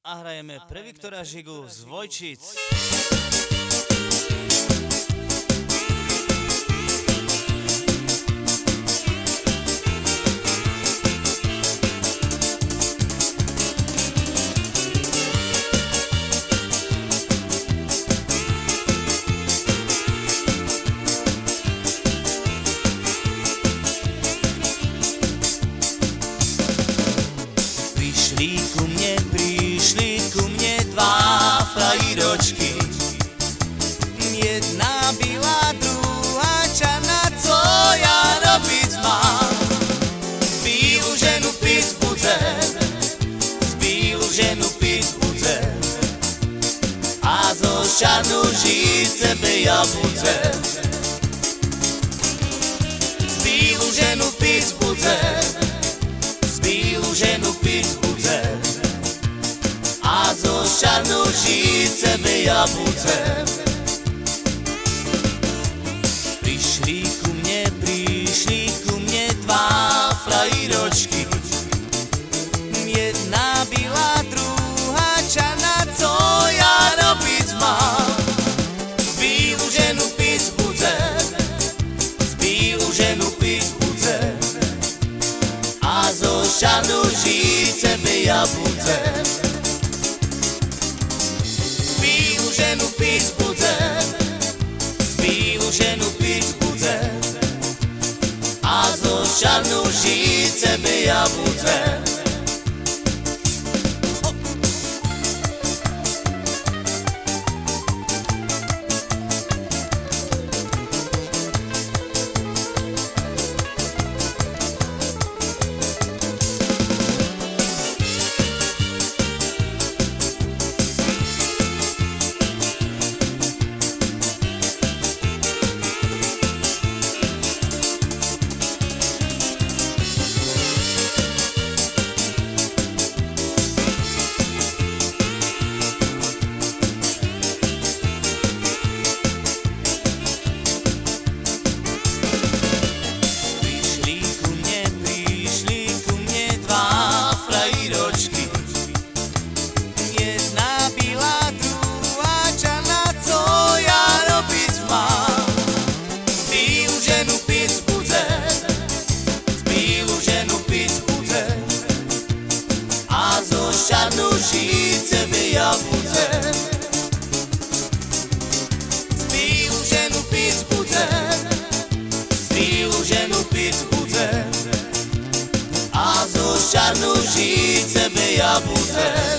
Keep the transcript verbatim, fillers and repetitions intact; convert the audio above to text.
a hrajeme pre Viktora Žigu z Vojčic. Prišli ku mne, prišli ku mne dva frajiročki. Jedna bila, druha čarna, co ja robic mam? Bilu ženu pic budzem, bilu ženu pic budzem, a zo čarnu žice be ja budzem. Bilu ženu pic budzem, bilu ženu pic budzem, a zo čarnu žice be ja budzem. Prišli ku mne, prišli ku mne dva frajiročki. Jedna bila, druha čarna, co ja robic mam? Bilu ženu pic budzem, bilu ženu pic budzem, a zo čarnu žice be ja budzem. Bilu ženu pic budzem, bilu ženu pic budzem, a zo čarnu žice be ja budzem. Prišli ku mne, prišli ku mne dva frajiročki. Jedna bila, druha čarna, co ja robic mam? Bilu ženu pic budzem, bilu ženu pic budzem, a zo čarnu žice be ja budzem. Bilu ženu pic budzem, bilu ženu pic budzem, a zo čarnu žice be ja budzem.